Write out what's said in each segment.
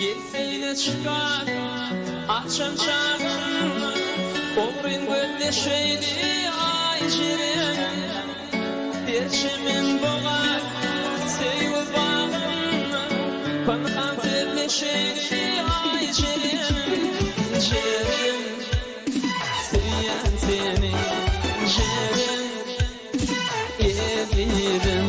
Gelseýle çykar agşam çagyn, Ogryn gözleşeýli aý jeren. Perçemen bogar söýgi bagyn, Pynhan sözleşeýli aý jeren. Jeren, söýýän seni, jeren. Ezizim,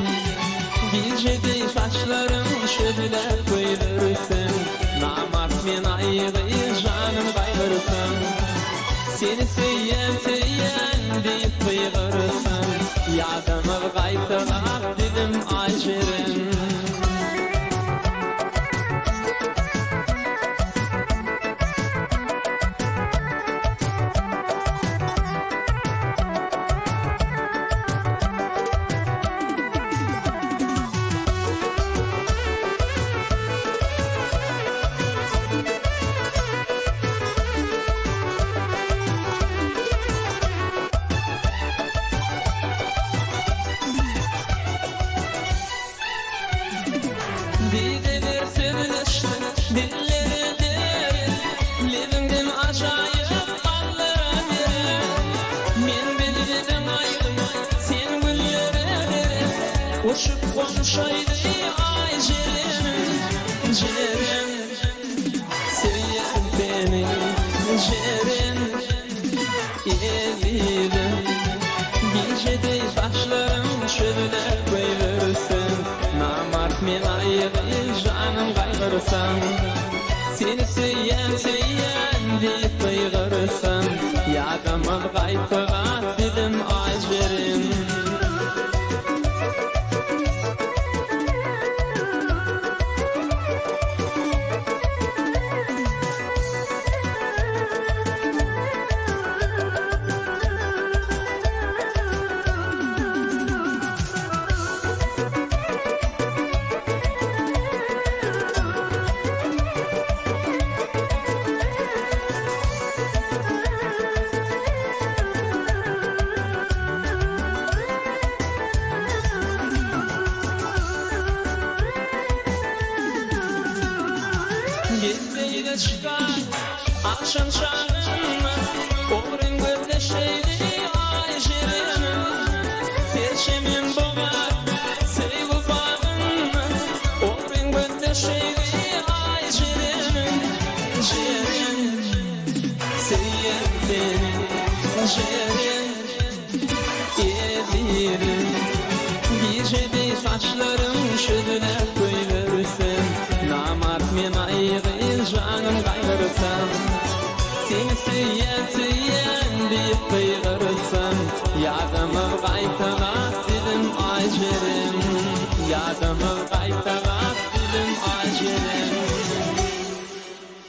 gije deý saçlaryň çözüläp goýberseň, Namart men aýgy janym gaýgyrsam, Seni söýýän, söýýän diýip gygyrsam, Ýadamaz gaýtalap dilim Aýjeren. Dideler sözleşdi, dillere dert, Lebiňden ajaýyp ballara gerek. Men bilmedim aýdym, sen güllere derek, Uçup gonşaýdy aý jerenim, jeren. Söýýän seni, jeren, ezizim. Gije deý saçlaryň çözüläp goýberseň, Namart men aýgy janym gaýgyrsam. Seni söýýän, söýýän diýip gygyrsam, Ýadamaz gaýtalat dilim Aýjeren. Gezmeýine çykar agşam çagynda, Ogryn gözleşeýli aý jerenim. Serçemen bogar söýgi bagynda, Ogryn gözleşeýli aý jerenim. Jeren, söýýän seni, jeren, ezizim. Gije deý saçlaryň çözüläp goýbersem, Namart men aýgy janym gaýgyrsam. Seni söýýän, söýýän diýip gygyrsam, Ýadamaz gaýtalap dilim aý jeren. Ýadamaz gaýtalap.